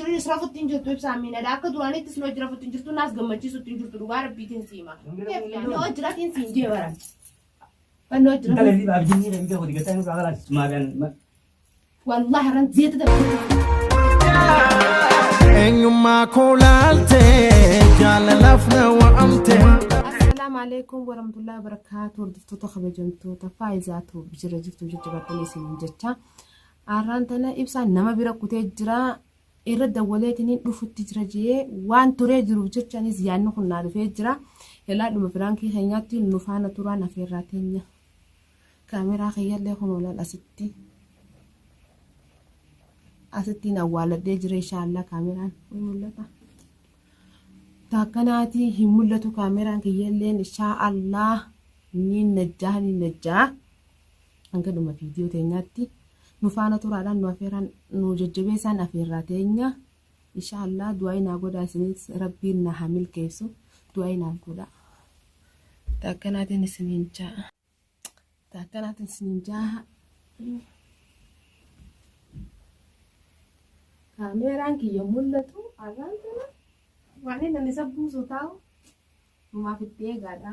hojii rafutti hin jirtu ibsaa miinadha. Akka duraanittis nu hojii rafutti hin jirtu naas gammachiisutti hin jirtu dhugaa rabbiitiin siima. Nu hojii rafiin siin jee baran. Nu hojii Intala rafiin. riba abdiin ni dhabdee hojii gataa nurraa kalaas sumaadhaan. Wallahi ran zeeta dabala. Eenyummaa koo laaltee jaalalaaf na waamte. Assalaamu alaikum warahmatullahi wabarakatuh. Hordoftoota kabajamtoota faayidaa tuub jira jirtu jajjabaadhaan isiniin jecha. Arraan tana ibsaan nama bira kutee jira. Irra dawwaleetiniin dhufutti jira jee waan turee jiruuf jecha anis yaadni kun naa dhufee jira. Helaadhuma firaankii keenyaatti nu faana turaan afeerraa teenya. Kaameraa kiyyallee kun olaal asitti. Asittiin awwaaladhee jira inshaallah kaameraan ni mul'ata. Taakkanaatii hin mul'atu kaameraan kiyyalleen inshaallah ni najjaa ni najjaa. Hanga dhuma viidiyoo teenyaatti nu faana turaadhaan nu afeeraan nu jajjabeessaan afeerraa teenya. Inshaallah du'aa naa godhaa isinis rabbiin na haa milkeessu du'aa naaf godhaa. Taakkanaatiin isiniin jaa. Taakkanaatiin isiniin jaa. Kaameeraan kiyya mul'atu arraan tana waan inni isa buusu taa'u numaaf itti eegaadha.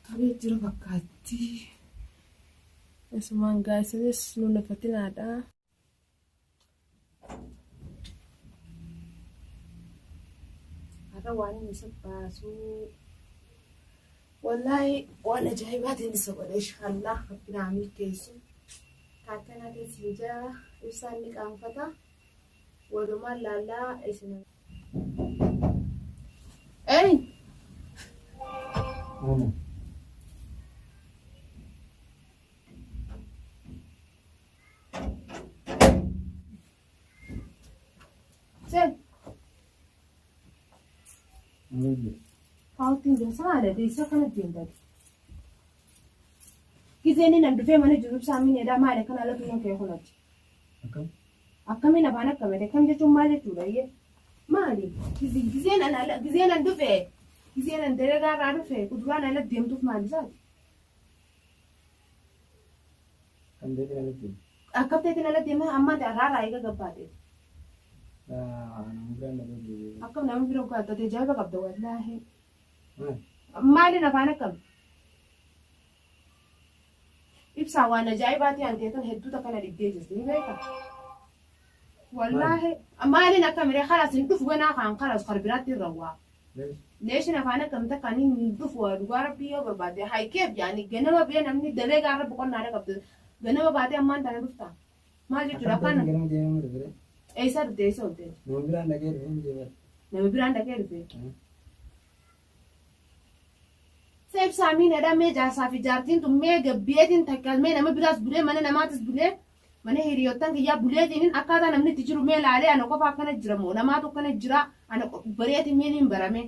Turee jira fakkaatti. Isumaan gaa isinis nu nafatinaadha. Har'a waan inni isa baasuu wallaahi waan ajaa'ibaatiin isa godhe inshaallah rabbi naa milkeessu. Taakkanaatiin siin jaa ibsaan ni qaanfata. Walumaan laallaa isin. Ey! Sen. Paawutiin jira maali? Isa kana deemtati. Gizeen inni dhufee mana jiru ibsaa mineedhaa maali akkana alatu mun kee kunati. Akkam? Akkamiin afaan akkamete akkam jechuun maal jechuudha iyyee? Maali? Gizeen an ala gizeen an dhufe gizeen an dalagaa irraa dhufe kuduraan ala deemtuuf maali isaati? Kan beekni alatti. Akkam ta'eetiin ala deemaa ammaan ta'e irraa eega gabbaate. Nama biraan na godhu. Akkam nama bira gaaddatee ajaa'iba qabda wallaahi. Maali? Maaliin afaan akkam? Ibsaa waan ajaa'ibaatii hantee tan hedduu takka na dhibdee jirti ni beektaa? Wallaahi maaliin akka miree kalaas hin dhufu ganaa kaan kalaas kar biraatti hin rawwaa. Leeshin afaan akkam takka ni hin dhufu dhugaa rabbii yoo barbaadde haykeef jaani ganama bee namni dalagaa irra boqonnaadha qabdu ganama baatee ammaan tana dhufta. Maal jechuudha Akkam akkaan ta'e ganama deemee dhufe. eessa dhufte eessa oolte Nama biraan dhaqee dhufe hin deemaa. nama biraan dhaqee dhufe. Ibsaa miinadha mee jaarsaa fi jaartiin tun mee gabbiyeetiin takka mee nama biraas bulee mana namaatis bulee mana hiriyoottan kiyyaa buleetiin akkaataa namni itti jiru mee laalee ana qofa akkana jira moo namaatu akkana jira ana bareetiin mee niin barame.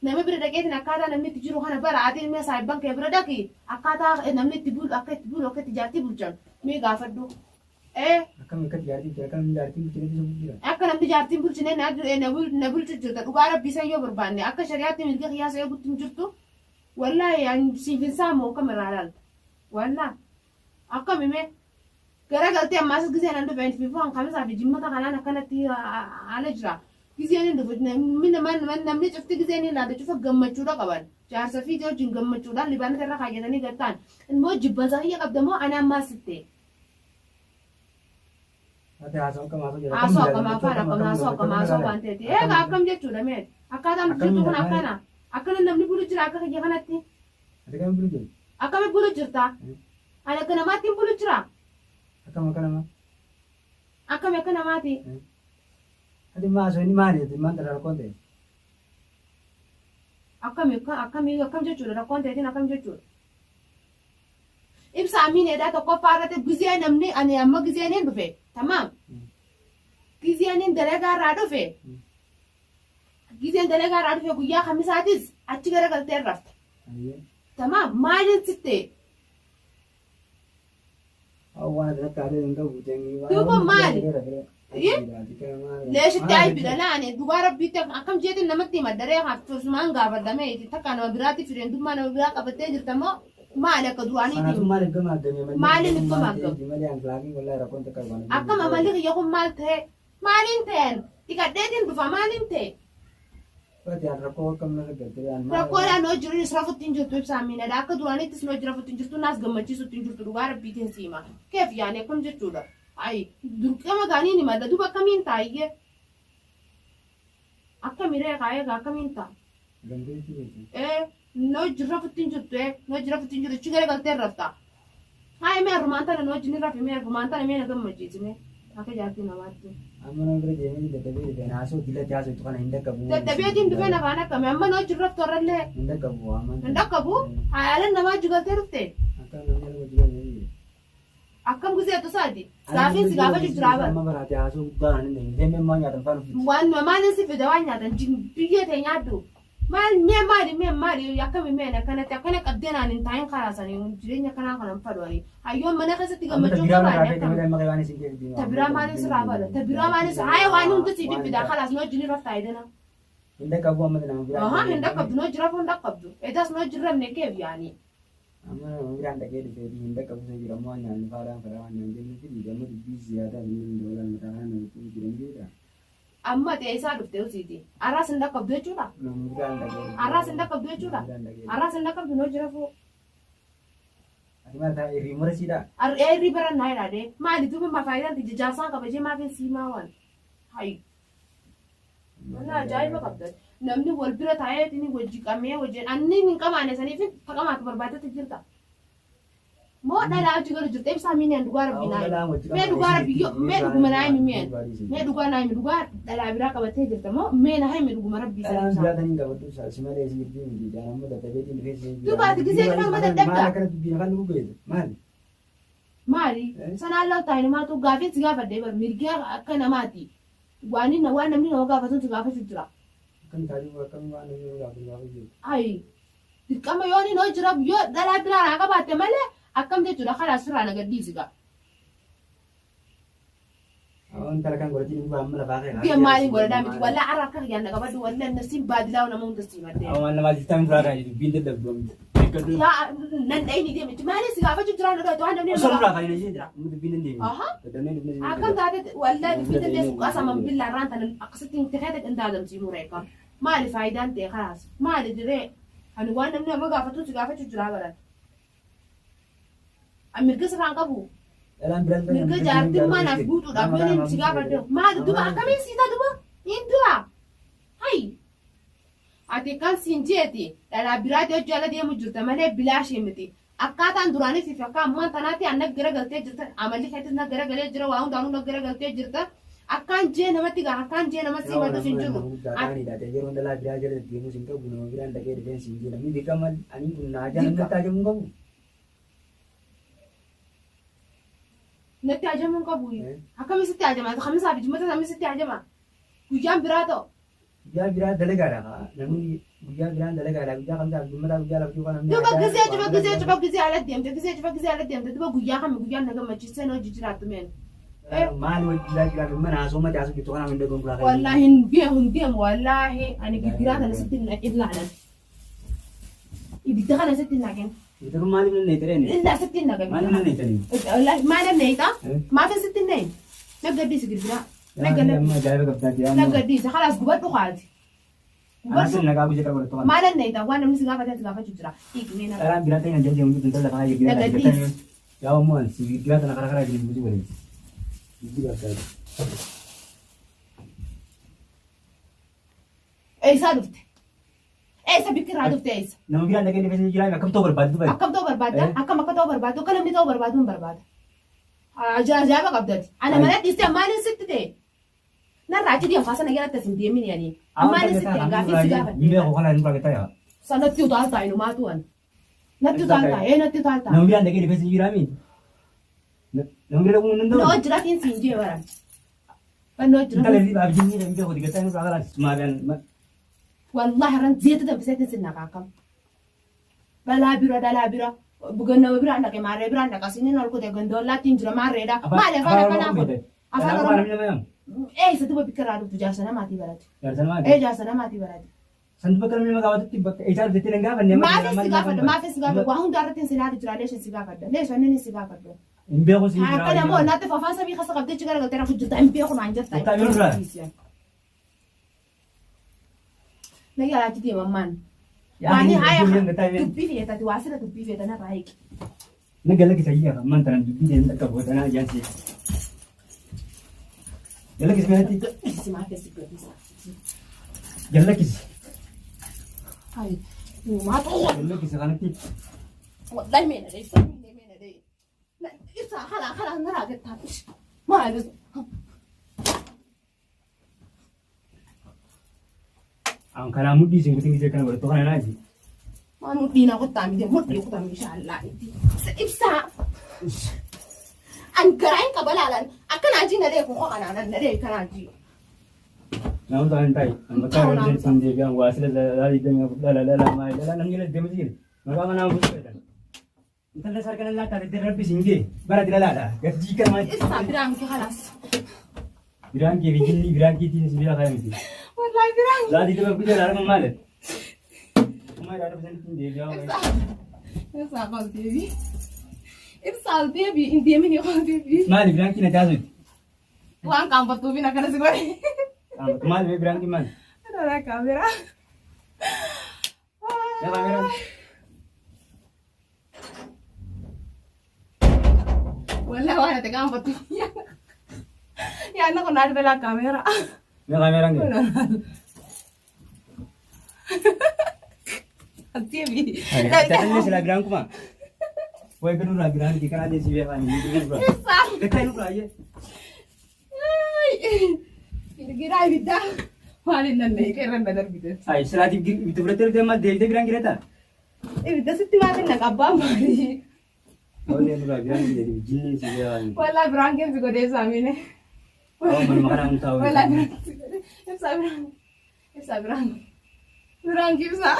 Nama bira dhaqeetiin akkaataa namni itti jiru kana bara atiin mee saayibban kee bira dhaqi akkaataa namni itti bulu akka itti bulu akka itti jaartii bulchan mee gaafadhu. Ee. Akkam akka jaartii bulchan akkam jaartii bulchan isa jira. Akka namni jaartiin bulchine na bulchu jirta dhugaa rabbii san yoo barbaanne akka shari'aatti mirga kiyyaa isa eegutti hin jirtu wallaahi an siif hin saamu akkam irraa laalta wallaahi akkam himee garagaltee ammaas giseen an dhufe fiifuu an kamisaa fi jimmata kanaan akkanatti haala jira giseen hin dhufu namni namni cufti giseen hin laalu cufa gammachuudha qaban jaarsa fi wajjin gammachuudhaan libaanota irra kaayyatanii gattaan immoo jibbansa kiyya qabda moo anaan maal sitte Ati haasoo akkam haasoo jira. Haasoo akkam afaan akkam haasoo akkam haasoo waan ta'eeti. Egaa akkam jechuudha mee? Akkaataan Akkamiin jirtu kun afaan- akkana. Akkana namni bulu jira akka kiyya kanatti. Ati kam bulu jirti? Akkami bulu jirta? Ani akka namaatti hin bulu jira. Akkam akka nama? Akkami akka namaati? Ati maa haasoo inni maali? Ati maal dhala rakkoon ta'e? Akkami akkami akkam jechuudha rakkoon ta'eetiin akkam jechuudha. Ibsa amiineedha tokkoffaa irratti gizee namni ani amma gizeen hin dhufe tamaam gizeen hin dalagaa irraa dhufe gizeen dalagaa irraa dhufe guyyaa kamisaatis achi garagaltee rafta tamaam maaliin sitte Waan ati natti haasoo hin qabu. Duuba maali? Leeshitti aybidha laani dhugaa rabbiitti akkam jeetiin namatti himadha ree haftusumaan gaafadhame takka nama biraatti fireendummaa nama biraa qabattee jirta moo maali akka duraaniiti? Kanaafuu maaliif gamaaggame malee? Maaliif gamaaggame? Malee anklaakiin wallahi rakkoon takka waan. Akkam amalli kiyya kun maal ta'e? Maaliin ta'een? Dhiqadheetiin dhufa maaliin ta'e? Fati an rakkoo akkam narra galtee an maal? Rakkoodhaan noo jiru rafutti hin jirtu ibsaa miinadha. Akka duraanittis noo rafutti hin jirtu naas gammachiisutti hin jirtu dhugaa rabbiitiin siima. Keef yaani akkam jechuudha. Ayi dirqama gaanii ni madda duuba akkamiin taayyee? Akkamiree kaayee akkamiin ta'a? Gamteetti beekti. Ee noo rafutti hin jirtu ee noo rafutti hin jirtu achi garagaltee rafta. Hayi mee arrumaan tana noo wajjin rafi mee arrumaan tana mee na gammachiisi mee akka jaartii namaatti. Amma nama bira deemee dadhabee dhufeen haasoo dilatti haasoo itti kana hin dhaqqabu. Dadhabeetiin dhufeen afaan akkami amma noo wajjin raftu har'allee Hin dhaqqabu amma. hin dhaqqabu haalaan namaa wajji galtee dhufte. Akka namni nama wajji galee. Akkam gisee tusaati gaafiin si gaafachuu jira bara. Amma baraate haasoo guddaa kan hin dandeenye. Deemee maal nyaatan faana ofitti. Waan maaliin si fida waan nyaatan biyya ta'e nyaaddu. Maal mee maali mee maali akkami mee akkanatti akkana qabdee naan hin taa'in karaasanii jireenya kanaa kanan fadhuani. Hayyoon mana keessatti Amma gammachuu tabiraa qabaanne maraa akkam. feete malee waan isin keessa deemu. Tabiraa maaliin sirraa fadha? Tabiraa maaliin sirraa haya waan hundi siif fida kalaas noo wajjin raftaa edana. Hin dhaqqabu amma nama biraa. Ahaa hin dhaqqabdu noo jira hin dhaqqabdu. Edaas noo jirramne keef yaani. Amma nama biraan dhaqee dhufee hin dhaqqabu isa jira ammoo waan nyaannu faadhaan fadhaa waan nyaannu deemnu fi amma dubbii ziyaadaa fi inni doolaan mataa kana nama qubu jiran beektaa. Amma ta'e isaa dhufte usiiti. Arraas hin dhaqqabdu jechuudha. Nama biraan dhaqee dhufee. Arraas hin dhaqqabdu jechuudha. Nama biraan dhaqee dhufee. Arraas hin dhaqqabdu noo jira fuu. Ati maal ta'a irrii mura siidhaa? Eerri barannaa jedhadhe maali duuba ma faayidaan tija jaarsaan kabajee maaf hin siimaa waan. Hayi. Mana ajaa'iba qabda. Namni wal bira taa'eetiin wajji qabee wajjin anni hin qabaane saniif taqamaatu barbaadetti jirta. Moo dhalaa hojii galu jirta ibsaa miineen dhugaa rabbii naa himi. Mee dhugaa rabbii yoo mee dhuguma naa himi mi'een. Mee dhugaa naa himi dhugaa dhalaa biraa qabattee jirta moo mee naa himi dhuguma rabbii sana Dhalaan ibsaa. biraa taniin qabadhu si malee si jirtii miti. Dhaan amma dadhabeetiin dhufee si jira. Duuba ati gisee dhufan ma dadhabda? Maal akkana dubbiin afaan nu guggeessa? Maali? Maali? Sanaan laftaa himaatu gaafiin si gaafadhe bar mirgaa akka namaati. Waan inni waan namni nama gaafatu si gaafachuu jira. Akkam taatee akkam waan namni nama gaafatu gaafachuu jiru. Ayi dirqama yoo inni hojii jira yoo dhalaa biraa naa qabaatte malee akkam jechuudha karaa sirraa na gadhiisi gaa. Intala kan godhatiin dhugaa amma lafaa kee. Biyya maaliin godhadhaa miti wallaa har'a akka kiyyaan na qabadhu wallaa nafsiin baadilaa nama hunda sii maddee. Amma namaa jirtaan duraa kan dubbiin dadhabdu. Eeggadhu. Yaa nan dhayini deemti maaliin si gaafachuu jira na dhootu waan namni Osoo duraa kan hin jira. Amma dubbiin hin deemne. Aha. Dadhabnee dubbiin hin Akkam taate wallaa dubbii dandeessu qasaman billaa irraan tana akkasitti hin tekeete hin daadamsiimu reeqa. Maali faayidaan ta'e karaas maali diree ani waan namni nama gaafatu si gaafachuu jira baran. Mirga sirraan qabu. Dhalaan biraan Mirga jaartummaa naaf guutuudhaaf yoo inni si gaafadhu maali duba akkamiin siita duba hin du'a. Hayi. Ati kan siin jeeti dhalaa biraati hojii ala deemu jirta malee bilaashii miti. Akkaataan duraanii fi akka ammaan tanaatti an nag garagaltee jirta amalli keetis nag garagalee jira waa hundaanuu nag garagaltee jirta. Akkaan jee namatti gaa akkaan jee namatti simadus hin jiru. Yeroo dhalaa biraa jala deemus hin qabu nama biraan dhaqee dhufeen siin jedha. Namni dirqama ani kun naa jala natti hajamu hin qabu. Natti hajamuu hin qabu. Akkamiin sitti hajama? Kamisaa fi jimmata akkamiin sitti hajama? Guyyaan biraa ta'u. Guyyaa biraa dalagaadha. Namni guyyaa biraan dalagaadha. Guyyaa kamsaa fi jimmataa guyyaa laftuu kan namni. Duba gisee cufa gisee cufa gisee ala deemte gisee cufa gisee ala deemte duba guyyaa kami guyyaan na gammachiisee hojii jiraattu meen. Maal wajji biraa jiraatu mana haasoo mati haasoo jirtu kanaaf hin dhagahu biraa. Wallaahi hin beeku hin deemu wallaahi ani gibiraa kana sitti hin ilaalan. Ibidda kana sitti hin naqin. Ibidda kun maaliif nan eetareen? Illaa sitti hin naqin. Maaliif nan eetareen? Wallaahi maal nan eetaa? Maaf sitti hin naqin? Naggaddiisi gibiraa. Amma ajaa'iba qabdaati. Naggaddiisi khalaas gubadhu kaati. Anaas nagaa guyyaa qabu tokko. Maal nan eetaa? Waan namni si gaafate si gaafachuu jira. Hiikmee na. Dhalaan biraa ta'e kan jedhamu jirtu intala lafaa gibiraa kana Naggaddiisi. jettan. Yaa ammoo ani si gibiraa tana karaa karaa jiru buusii waliin. Buusii qabdaati. Eessaa dhufte? Eessa bikkiraa dhufte eessa? Nama biraan dhaqee dhufee jira akkam ta'uu barbaaddu bari. Akkam ta'uu barbaadda? Akkam akka ta'uu barbaaddu? Akka namni ta'uu barbaadu hin barbaada. Ajaa'iba qabdati. Ana mana dhiistee maaliin sitti ta'e? Narraa achi deemu faasana jalatti as hin deemin yaani. Maaliin sitti ta'e gaaffii si gaafadhe. Biyya koo kanaa hin barbaadde yaa. Sanatti utaal ta'a inumaatu an. Natti utaal ta'a ee natti utaal ta'a. Nama biraan dhaqee dhufee jira miti. Nama bira dhaquu hin danda'u. Noo jiratiin siin jee baran. Fannoo Intala jiratiin. irrii abjinni biyya koo digataa inni irraa maadhaan. Wallahi ran zeeta danfiseetiin sin naqa akkam. Balaa bira dhalaa bira. Nama biraan dhaqe maarree biraan dhaqa sinin ol kute gandollaatti hin jira maarreedha. Maali afaan akkanaa kun? Afaan Oromoo. Eessa duba bikka irraa dhuftu jaarsa namaatii barate. Jaarsa namaati. Ee jaarsa namaatii barate. Santu bakka namni maqaa bakka eessaa dhuftetti nan gaafanne. Maafis si gaafadha maafis si gaafadha waa hunda irratti si laatu jira leeshan si gaafadha leeshan inni si gaafadha. Hin beeku si Akka namoo naatti afaan samii keessa qabdee achi garagaltee rafu jirta hin beeku naan jirta. Kottaa yeroo duraa. Na yaalaatti deeman maan. Waan haya dubbii feetati waa sirra dubbii feetan irraa hiiki. Na gala kisa ayyaa ammaan tanan dubbii deemee akka bootanaa jaansi. Gala kisi manatti. Gadhiisi maafis gadhiisa. Gala kisi. Hayi. Maa ta'u. Gala kisi kanatti. Wallahi meena dheessa meena dheessa. Ibsaa kalaa kalaa naraa gattaa. Maal An kanaa mudhii isin kutin gisee kana godhattu kana naaji. Waan mudhii na kottaa miti mudhii kutaa meeshaa allaa itti. Ibsaa. An garaa hin qaba laalan akka naajii na dheeku koo kanaa na dheeku kanaa jii. Naamusa kan ta'i. An bakka irra jirtu deebi'an waa sila laa digdamii afur dhala dhala maali dhala namni jala deemu jira. Maqaa manaa buusu fedhan. Intala sarkana laa taate rabbi siin gee bara dila laadha. Gaddii kana maali. Ibsaa biraan kee kalaas. Biraan kee fi jinni biraan keetiin si bira kaya miti. Wallahi biraan. Laa digdama afur jala arma maali. Kuma irraa dhufu sanitti hin deebi'aa. Ibsaa. Ibsaa qol deebi. Ibsaa ol deebi hin deemin qol deebi. Maali biraan kee na taasisuuti. Waan qaanfattuufin akkana si godhe. Maali biraan kee maali? Dhala kaameraa. Yaa kaameraan. Wallahi waan ati qaanfattu. Yaadni kun naaf balaa kaameraa. Yaa kaameraan kee. Deebi. Tajaajila silaa biraan kuma. Way kan nurraa biraan kee kanaa deessi beekaa ni nurraa. Ibsaa. Gattaa nurraa ayyee. Girgiraa ibiddaa waan hin dandeenye qeerran na darbite. Ay silaatiif itti fudhattee dhuftee maal deebitee biraan gireeta? Ibidda sitti maatiin na qabbaa maali? Wallee nurraa biraan kee jinni si beekaa ni. Wallaa biraan keessa godhee saamine. Awwa manuma kanaa hun taa'u. Wallaa biraan keessa godhee. Ibsaa biraan. Ibsaa biraan. Biraan ibsaa.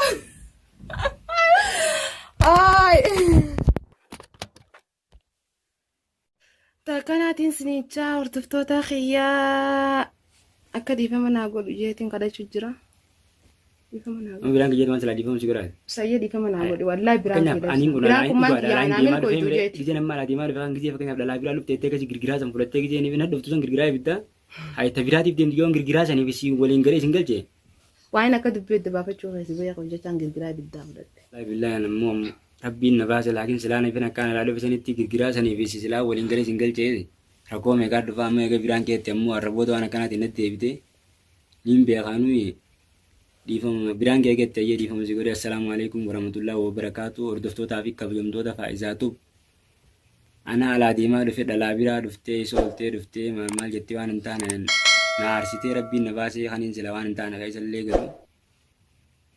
Ay. Takkanaatiin sinichaa hordoftoota kiyyaa akka dhiifama naa godhu jeetiin kadhachuu jira. Dhiifama naa godhu. Biraan kee jedhu waan silaa dhiifamu si godhaate. Sayyee dhiifama naa godhi wallaahi biraan Fakkeenyaaf aniin kun Biraan alaa kun maal dhugaadha kiyyaa alaa naa deemaa milkoo dhufee itti mire jeeti. gisee nama alaa deemaa dhufee kan gisee fakkeenyaaf dhalaa biraa dhufte ettee akkasii girgiraa san fudhattee gisee ni dhuftu san girgiraa ibiddaa hayta biraatiif deemti yoon girgiraa saniif si waliin galee isin galche. Waan akka dubbii adda baafachuu keessa beeku jechaan girgiraa ibiddaa fudhatte. Wallaahi billaahi ani ammoo rabbiin na baase laakiin silaa nafin akkaan alaa dhufe sanitti girgiraa saniif si silaa waliin galee isin galche rakkoo meeqaa dhufa amma eega biraan keetti ammoo arraboota waan akkanaatiin natti deebite niin beekaa nuyi dhiifama biraan kee eegatti ayyee dhiifama si godhe. Assalaamu alaikum warahmatullahi wabarakaatu. Hordoftootaa fi kabajamtoota Faa'izaatub, ana alaa deemaa dhufe dhalaa biraa dhuftee isa ooltee dhuftee maal maal jettee waan hin taane na aarsitee rabbiin na baasee kaniin sila waan hin taane keessa illee galu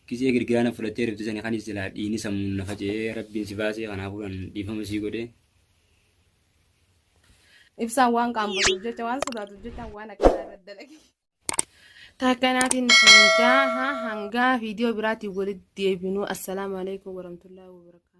gisee girgiraa na fudhattee dhufte sani kaniin sila dhiini sammuun na faca'ee rabbiin si baasee kanaafuu dhiifama sii godhe. Ibsaan waan qaanfatuuf jecha waan sodaatuuf jecha waan akkanaa irratti dalage. Takkanaatiin sincaa hangaa viidiyoo biraatiin walitti deebinu. Assalaamu alaikum warahmatullahi wabarakatuh.